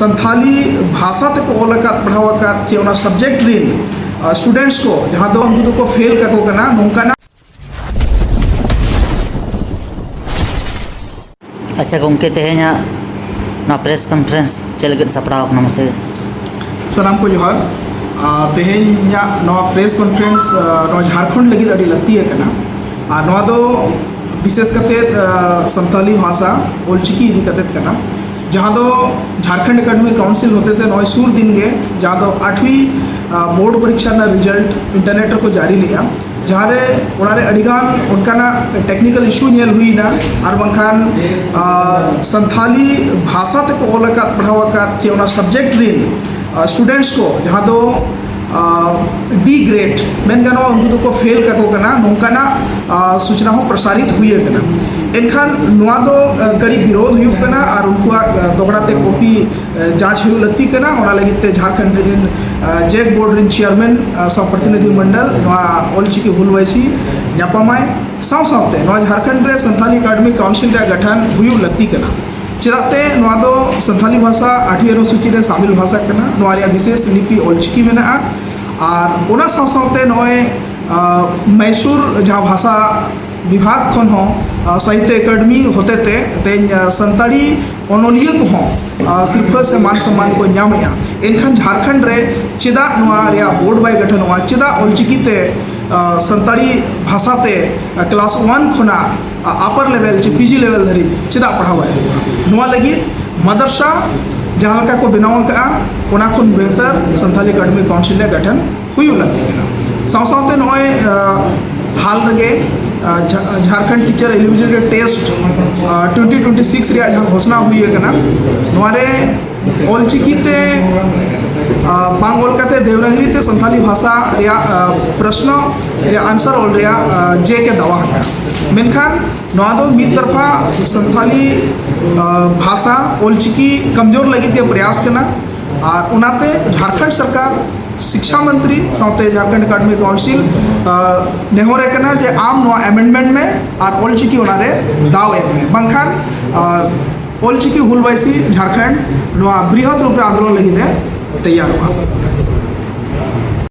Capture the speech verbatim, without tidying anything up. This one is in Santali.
ᱥᱟᱱᱛᱷᱟᱞᱤ ᱵᱷᱟᱥᱟ ᱛᱮᱠᱚ ᱚᱞ ᱟᱠᱟᱫ, ᱯᱟᱲᱦᱟᱣ ᱟᱠᱟᱫ, ᱪᱮ ᱚᱱᱟ ᱥᱟᱵᱡᱮᱠᱴ ᱨᱮᱱ ᱥᱴᱩᱰᱮᱱᱴᱥ ᱠᱚ, ᱡᱟᱦᱟᱸ ᱫᱚ ᱩᱱᱠᱩ ᱫᱚᱠᱚ ᱯᱷᱮᱞ ᱠᱟᱠᱚ ᱠᱟᱱᱟ, ᱱᱚᱝᱠᱟᱱᱟᱜ᱾ ᱟᱪᱪᱷᱟ ᱜᱚᱢᱠᱮ, ᱛᱮᱦᱮᱧᱟᱜ ᱱᱚᱣᱟ ᱯᱨᱮᱥ ᱠᱚᱱᱯᱷᱟᱨᱮᱱᱥ ᱪᱮᱫ ᱞᱟᱹᱜᱤᱫ ᱥᱟᱯᱲᱟᱣ ᱟᱠᱟᱱᱟ, ᱢᱟᱥᱮ? ᱥᱟᱱᱟᱢ ᱠᱚ ᱡᱚᱦᱟᱨ᱾ ᱟᱨ ᱛᱮᱦᱮᱧᱟᱜ ᱱᱚᱣᱟ ᱯᱨᱮᱥ ᱠᱚᱱᱯᱷᱟᱨᱮᱱᱥ, ᱟᱨ, ᱱᱚᱣᱟ ᱡᱷᱟᱲᱠᱷᱚᱸᱰ ᱞᱟᱹᱜᱤᱫ ᱟᱹᱰᱤ ᱞᱟᱹᱠᱛᱤ ᱟᱠᱟᱱᱟ᱾ ᱟᱨ ᱱᱚᱣᱟ ᱫᱚ ᱵᱤᱥᱮᱥ ᱠᱟᱛᱮ, ᱟᱨ, ᱥᱟᱱᱛᱟᱞᱤ ᱵᱷᱟᱥᱟ, ᱚᱞᱪᱤᱠᱤ ᱤᱫᱤ ᱠᱟᱛᱮ ᱠᱟᱱᱟ, ᱡᱟᱦᱟᱸ ᱫᱚ ᱡᱷᱟᱲᱠᱷᱚᱸᱰ ᱮᱠᱟᱰᱮᱢᱤ ᱠᱟᱣᱩᱱᱥᱤᱞ ᱦᱚᱛᱮᱛᱮ ᱱᱚᱜᱼᱚᱭ ᱥᱩᱨ ᱫᱤᱱ ᱜᱮ, ᱡᱟᱦᱟᱸ ᱫᱚ ᱟᱴᱷᱣᱤ, ᱟᱨ, ᱵᱳᱨᱰ ᱯᱚᱨᱤᱠᱷᱟ ᱨᱮᱱᱟᱜ ᱨᱤᱡᱟᱞᱴ ᱤᱱᱴᱟᱨᱱᱮᱴ ᱨᱮᱠᱚ ᱡᱟᱹᱨᱤ ᱞᱮᱫᱼᱟ, ᱡᱟᱦᱟᱸᱨᱮ ᱚᱱᱟᱨᱮ ᱟᱹᱰᱤᱜᱟᱱ ᱚᱱᱠᱟᱱᱟᱜ ᱴᱮᱠᱱᱤᱠᱮᱞ ᱤᱥᱩ ᱧᱮᱞ ᱦᱩᱭᱱᱟ, ᱟᱨ ᱵᱟᱝᱠᱷᱟᱱ, ᱟᱨ, ᱥᱟᱱᱛᱷᱟᱞᱤ ᱵᱷᱟᱥᱟ ᱛᱮᱠᱚ ᱚᱞ ᱟᱠᱟᱫ, ᱯᱟᱲᱦᱟᱣ ᱟᱠᱟᱫ, ᱪᱮ ᱚᱱᱟ ᱥᱟᱵᱡᱮᱠᱴ ᱨᱮᱱ, ᱟᱨ, ᱥᱴᱩᱰᱮᱱᱴᱥ ᱠᱚ, ᱡᱟᱦᱟᱸ ᱫᱚ, ᱟᱨ, ᱰᱤ ᱜᱨᱮᱰ ᱢᱮᱱ ᱜᱟᱱᱚᱜᱼᱟ, ᱩᱱᱠᱩ ᱫᱚᱠᱚ ᱯᱷᱮᱞ ᱠᱟᱠᱚ ᱠᱟᱱᱟ, ᱱᱚᱝᱠᱟᱱᱟᱜ, ᱟᱨ, ᱥᱩᱪᱱᱟ ᱦᱚᱸ ᱯᱨᱚᱥᱟᱨᱤᱛ ᱦᱩᱭ ᱟᱠᱟᱱᱟ᱾ ᱮᱱᱠᱷᱟᱱ ᱱᱚᱣᱟ ᱫᱚ, ᱟᱨ, ᱠᱟᱹᱴᱤᱡ ᱵᱤᱨᱳᱫᱷ ᱦᱩᱭᱩᱜ ᱠᱟᱱᱟ, ᱟᱨ ᱩᱱᱠᱩᱣᱟᱜ, ᱟᱨ, ᱫᱚᱦᱲᱟ ᱛᱮ ᱠᱚᱯᱤ, ᱟᱨ, ᱡᱟᱸᱪ ᱦᱩᱭᱩᱜ ᱞᱟᱹᱠᱛᱤ ᱠᱟᱱᱟ᱾ ᱚᱱᱟ ᱞᱟᱹᱜᱤᱫ ᱛᱮ ᱡᱷᱟᱲᱠᱷᱚᱸᱰ ᱨᱮᱱ, ᱟᱨ, ᱡᱮᱠ ᱵᱳᱨᱰ ᱨᱮᱱ ᱪᱮᱭᱟᱨᱢᱮᱱ, ᱟᱨ, ᱥᱟᱶ ᱯᱨᱚᱛᱤᱱᱤᱫᱷᱤ ᱢᱚᱱᱰᱚᱞ ᱱᱚᱣᱟ ᱚᱞᱪᱤᱠᱤ ᱦᱩᱞ ᱵᱟᱭᱥᱤ ᱧᱟᱯᱟᱢᱟᱭ᱾ ᱥᱟᱶ ᱥᱟᱶᱛᱮ ᱱᱚᱣᱟ ᱡᱷᱟᱲᱠᱷᱚᱸᱰ ᱨᱮ ᱥᱟᱱᱛᱷᱟᱞᱤ ᱮᱠᱟᱰᱮᱢᱤ ᱠᱟᱣᱩᱱᱥᱤᱞ ᱨᱮᱭᱟᱜ ᱜᱚᱴᱷᱚᱱ ᱦᱩᱭᱩᱜ ᱞᱟᱹᱠᱛᱤ ᱠᱟᱱᱟ᱾ ᱪᱮᱫᱟᱜ ᱛᱮ ᱱᱚᱣᱟ ᱫᱚ ᱥᱟᱱᱛᱷᱟᱞᱤ ᱵᱷᱟᱥᱟ ᱟᱴᱷᱣᱤ ᱚᱱᱩᱥᱩᱪᱤ ᱨᱮ ᱥᱟᱢᱤᱞ ᱵᱷᱟᱥᱟ ᱠᱟᱱᱟ, ᱱᱚᱣᱟ ᱨᱮᱭᱟᱜ ᱵᱤᱥᱮᱥ ᱞᱤᱯᱤ ᱚᱞᱪᱤᱠᱤ ᱢᱮᱱᱟᱜᱼᱟ᱾ ᱟᱨ ᱚᱱᱟ ᱥᱟᱶ ᱥᱟᱶᱛᱮ ᱱᱚᱜᱼᱚᱭ, ᱟᱨ, ᱢᱟᱭᱥᱩᱨ ᱡᱟᱦᱟᱸ ᱵᱷᱟᱥᱟ ᱵᱤᱵᱷᱟᱜᱽ ᱠᱷᱚᱱ ᱦᱚᱸ, ᱟᱨ, ᱥᱟᱦᱤᱛᱛᱚ ᱮᱠᱟᱰᱮᱢᱤ ᱦᱚᱛᱮᱛᱮ ᱛᱮᱦᱮᱧ, ᱟᱨ, ᱥᱟᱱᱛᱟᱲᱤ ᱚᱱᱚᱞᱤᱭᱟᱹ ᱠᱚᱦᱚᱸ, ᱟᱨ, ᱥᱤᱨᱯᱷᱟᱹ ᱥᱮ ᱢᱟᱱ ᱥᱚᱱᱢᱟᱱ ᱠᱚ ᱧᱟᱢᱮᱜᱼᱟ᱾ ᱮᱱᱠᱷᱟᱱ ᱡᱷᱟᱲᱠᱷᱚᱸᱰ ᱨᱮ ᱪᱮᱫᱟᱜ ᱱᱚᱣᱟ ᱨᱮᱭᱟᱜ ᱵᱳᱨᱰ ᱵᱟᱭ ᱜᱚᱴᱷᱚᱱᱚᱜᱼᱟ? ᱪᱮᱫᱟᱜ ᱚᱞᱪᱤᱠᱤ ᱛᱮ, ᱟᱨ, ᱥᱟᱱᱛᱟᱲᱤ ᱵᱷᱟᱥᱟ ᱛᱮ, ᱟᱨ, ᱠᱞᱟᱥ ᱚᱣᱟᱱ ᱠᱷᱚᱱᱟᱜ, ᱟᱨ, ᱟᱯᱟᱨ ᱞᱮᱵᱮᱞ ᱪᱮ ᱯᱤᱡᱤ ᱞᱮᱵᱮᱞ ᱫᱷᱟᱹᱨᱤᱡ ᱪᱮᱫᱟᱜ ᱯᱟᱲᱦᱟᱣ ᱵᱟᱭ ᱦᱩᱭᱩᱜᱼᱟ? ᱱᱚᱣᱟ ᱞᱟᱹᱜᱤᱫ ᱢᱟᱫᱨᱥᱟ ᱡᱟᱦᱟᱸ ᱞᱮᱠᱟ ᱠᱚ ᱵᱮᱱᱟᱣ ᱟᱠᱟᱫᱼᱟ, ᱚᱱᱟ ᱠᱷᱚᱱ ᱵᱮᱦᱛᱟᱨ ᱥᱟᱱᱛᱟᱲᱤ ᱮᱠᱟᱰᱮᱢᱤ ᱠᱟᱣᱩᱱᱥᱤᱞ ᱨᱮᱭᱟᱜ ᱜᱚᱴᱷᱚᱱ ᱦᱩᱭᱩᱜ ᱞᱟᱹᱠᱛᱤ ᱠᱟᱱᱟ᱾ ᱥᱟᱶ ᱥᱟᱶᱛᱮ ᱱᱚᱜᱼᱚᱭ, ᱟᱨ, ᱦᱟᱞ ᱨᱮᱜᱮ, ᱟᱨ, ᱡᱷᱟ-, ᱡᱷᱟᱲᱠᱷᱚᱸᱰ ᱴᱤᱪᱟᱨ ᱮᱞᱤᱡᱤᱵᱤᱞᱤᱴᱤ ᱴᱮᱥᱴ, ᱟᱨ, ᱴᱩᱭᱮᱱᱴᱤ ᱴᱩᱭᱮᱱᱴᱤ ᱥᱤᱠᱥ ᱨᱮᱭᱟᱜ ᱡᱟᱦᱟᱸ ᱜᱷᱳᱥᱚᱱᱟ ᱦᱩᱭ ᱟᱠᱟᱱᱟ, ᱱᱚᱣᱟ ᱨᱮ ᱚᱞᱪᱤᱠᱤ ᱛᱮ, ᱟᱨ, ᱵᱟᱝ ᱚᱞ ᱠᱟᱛᱮ ᱫᱮᱵᱽᱱᱟᱜᱽᱨᱤ ᱛᱮ ᱥᱟᱱᱛᱷᱟᱞᱤ ᱵᱷᱟᱥᱟ ᱨᱮᱭᱟᱜ, ᱟᱨ, ᱯᱨᱚᱥᱱᱚ ᱨᱮᱭᱟᱜ ᱟᱱᱥᱟᱨ ᱚᱞ ᱨᱮᱭᱟᱜ, ᱟᱨ, ᱡᱮᱠ ᱮ ᱫᱟᱣᱟ ᱟᱠᱟᱫᱼᱟ᱾ ᱢᱮᱱᱠᱷᱟᱱ ᱱᱚᱣᱟ ᱫᱚ ᱢᱤᱫ ᱛᱚᱨᱯᱷᱟ ᱥᱟᱱᱛᱷᱟᱞᱤ, ᱟᱨ, ᱵᱷᱟᱥᱟ ᱚᱞᱪᱤᱠᱤ ᱠᱚᱢᱡᱳᱨ ᱞᱟᱹᱜᱤᱫ ᱜᱮ ᱯᱨᱚᱭᱟᱥ ᱠᱟᱱᱟ᱾ ᱟᱨ ᱚᱱᱟᱛᱮ ᱡᱷᱟᱲᱠᱷᱚᱸᱰ ᱥᱚᱨᱠᱟᱨ ᱥᱤᱠᱪᱷᱟ ᱢᱚᱱᱛᱨᱤ ᱥᱟᱶᱛᱮ ᱡᱷᱟᱲᱠᱷᱚᱸᱰ ᱮᱠᱟᱰᱮᱢᱤ ᱠᱟᱣᱩᱱᱥᱤᱞ, ᱟᱨ, ᱱᱮᱦᱚᱨ ᱮ ᱠᱟᱱᱟ ᱡᱮ ᱟᱢ ᱱᱚᱣᱟ ᱟᱢᱮᱱᱰᱢᱮᱱᱴ ᱢᱮ ᱟᱨ ᱚᱞᱪᱤᱠᱤ ᱚᱱᱟᱨᱮ ᱫᱟᱣ ᱮᱢ ᱢᱮ, ᱵᱟᱝᱠᱷᱟᱱ, ᱟᱨ, ᱚᱞᱪᱤᱠᱤ ᱦᱩᱞ ᱵᱟᱭᱥᱤ ᱡᱷᱟᱲᱠᱷᱚᱸᱰ ᱱᱚᱣᱟ ᱵᱨᱤᱦᱚᱛ ᱨᱩᱯ ᱨᱮ ᱟᱱᱫᱳᱞᱚᱱ ᱞᱟᱹᱜᱤᱫ ᱮ ᱛᱮᱭᱟᱨᱚᱜᱼᱟ᱾